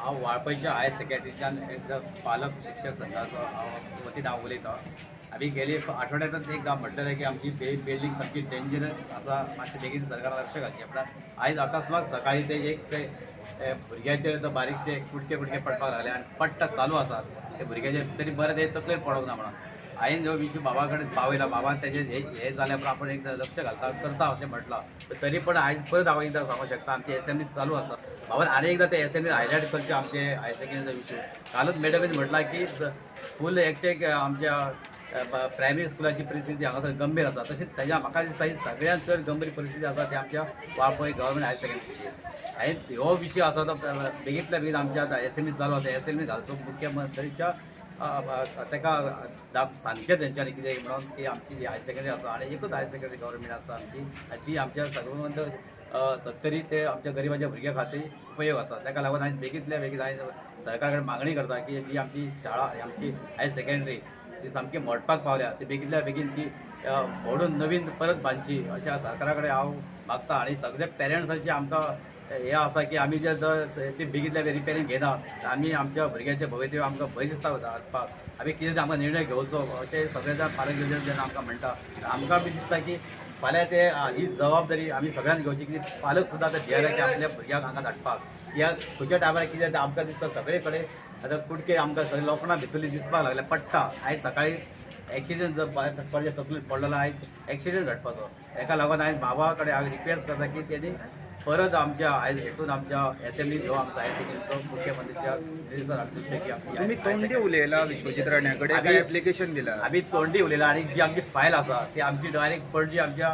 हांव वाळपयच्या higher सेकंडरीच्यान as a पालक शिक्षक संघाचो हांव वतीन हांव उलयतां. आमी गेले आठवड्यांतच एकदां म्हटलेलें की आमची बिल्डींग सामकी डेंजरस आसा, मातशें बेगीन सरकारान लक्ष घालचें. पण आयज अकस्मात सकाळी ते एक ते भुरग्याचेर तो बारीकशे कुडके कुडके पडपाक लागले आनी पडटा चालू आसा ते भुरग्याचेर, तरी बरें ते तकलेर पडोंक ना म्हणून हांवें जो विशय बाबा कडेन पावयला. बाबान तेजे हे हे जाल्या उपरांत आपण एकदां लक्ष घालता करता अशें म्हटलां. तरी पण आयज परत हांव एकदां सांगूंक शकता, आमची एसेंब्ली चालू आसा. बाबान आनी एकदां ते एसेंब्ली हायलायट करचे आमचे हायर सेकंडरीचो विशय. कालूच मॅडमीन म्हटलां की फूल एकशे एक आमच्या प्रायमरी स्कुलाची परिस्थिती हांगासर गंभीर आसा. तशीच तेज्या म्हाका दिसता ही सगळ्यांत चड गंभीर परिस्थिती आसा ती आमच्या वाळपय गव्हर्मेंट हायर सेकंडरीची. आनी हो विशय आसा तो बेगींतल्या बेगीन आमच्या आतां एसेंब्ली चालू आसा, एसेंब्ली घालचो, मुख्यमंत्रीच्या ताका सांगचें तेंच्यांनी कितें म्हणून की आमची जी हायर सेकंडरी आसा आनी एकूच हायर सेकंडरी गव्हर्मेंट आसा आमची आनी ती आमच्या सर्वंत सत्तरी ते आमच्या गरिबाच्या भुरग्यां खातीर उपयोग आसा. ताका लागून हांवें बेगींतल्या बेगीन हांवें सरकारा कडेन मागणी करता की जी आमची शाळा, आमची हायर सेकंडरी ती सामकी मोडपाक पावल्या, ती बेगींतल्या बेगीन ती मोडून नवीन परत बांदची अशें सरकारा कडेन हांव मागता. आनी सगळे पेरंट्साची आमकां हें आसा की आमी जर ती बेगींतल्या बेगीन रिपेरींग घेना तर आमी आमच्या भुरग्यांच्या भवितव्य आमकां भंय दिसता धाडपाक. आमी कितें आमकां निर्णय घेवचो अशें सगळे जाण पालक जेन्ना आमकां म्हणटा, आमकां बी दिसता की फाल्यां ते ही जबाबदारी आमी सगळ्यांनी घेवची की पालक सुद्दां आतां भियेले की आपल्या भुरग्यांक हांगा धाडपाक. कित्याक खंयच्या टायमार कितें जाता आमकां दिसता सगळे कडेन आतां कुडके आमकां सगळे लोखणां भितरली दिसपाक लागले पडटा. आयज सकाळी एक्सिडंट जर कोणाच्या तकलेर पडलेलो, आयज एक्सिडंट घडपाचो. हेका लागून हांवें बाबा कडेन हांव रिक्वेस्ट करता की तेणी परत आमच्या आयज हेतून आमच्या एसेंब्ली घेवन आमच्या हायर सेकंडरीचो मुख्यमंत्रीच्या दिवचें की आमची तुम्ही तोंडी उलयला विश्वजीत राणे कडेन काय एप्लिकेशन दिला? आमी तोंडी उलयला आनी जी आमची फायल आसा ती आमची डायरेक्ट पणजी आमच्या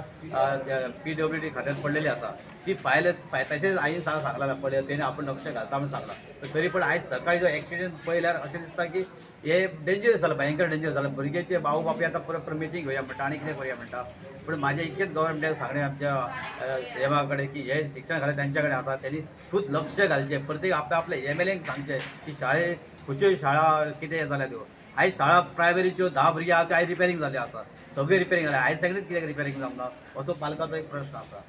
पीडब्ल्यूडी खात्यात पडलेली आसा. ती फायल तशेंच हांवें सांगला पळय, तेणी आपण लक्ष घालता म्हणून सांगला. तरी पण आयज सकाळी जो एक्सिडंट पळयल्यार अशें दिसता की हे डेंजरस जाला, भयंकर डेंजरस जाला. भुरग्याचे भाऊ बापूय आतां परत परत मिटींग घेवया म्हणटा आनी कितें करूया म्हणटा. पूण म्हाजें इतकेंच गव्हर्मेंटाक सांगणें आमच्या सीएमा कडेन की हे शिक्षण खातें तेंच्या कडेन आसा, तेणी खूब लक्ष घालचें. प्रत्येक आपल्या आपल्या एमएलएंक सांगचें की शाळे खंयच्यो शाळा कितें जाल्या त्यो. आयज शाळा प्रायमरीच्यो 10 भुरगीं आहा त्यो आयज रिपेरींग जाल्यो आसा, सगळें रिपेरींग जालें. हायर सेकंडरीत कित्याक रिपेरींग जावंक ना असो पालकाचो एक प्रश्न आसा.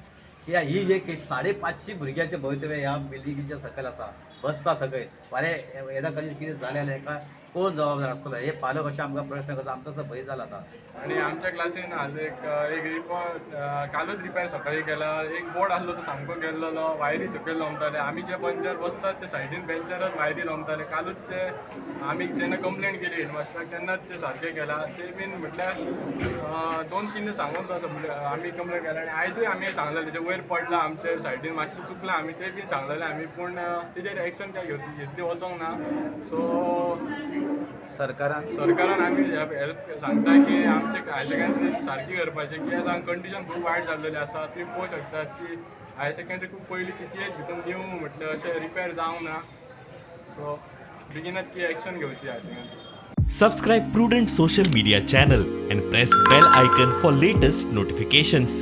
कित्याक ही एक 550 भुरग्याचें भवितव्य ह्या बिल्डिंगेच्या सकयल आसा, बसता सकयल. फाल्यां येदा कधी कितें जालें जाल्यार हेका कोण जबाबदार आसतलो हे पालक अशें आमकां प्रश्न करता. आमकां सुद्दां भंय जाला आतां. आनी आमच्या क्लासीन हाल एक एक रिपोर्ट कालूच रिपेर सकाळी केला. एक बोर्ड आसलो तो सामको गेल्लो, वायरी सकयल लोंबताले. आमी जे बेंचार बसतात ते सायडीन बेंचारच वायरी लोंबताले. कालूच ते आमी जेन्ना कंप्लेन केली हेडमास्टराक तेन्नाच ते सारकें केला. ते बीन म्हटल्यार 2-3 सांगून आसा आमी कंप्लेन केला. आनी आयजूय आमी सांगलेलें तेजे वयर पडला आमचे सायडीन मातशें चुकलां आमी ते बीन सांगलेलें आमी, पूण तेजेर एक्शन काय घेतली वचोंक ना. सो सरकारान आमी हेल्प सांगता की आमचे हायर सेकंडरी सारकी करपाची. कित्याक सांग कंडिशन खूब वायट जाल्लेली आसा. तुमी पळोवंक शकतात की हायर सेकंडरी खूब पयलींची तीच भितर न्यू म्हटल्यार अशें रिपेर जावंक ना. सो बेगिनात की एक्शन घेवची higher secondary. Subscribe Prudent Social Media channel and press bell icon for latest notifications.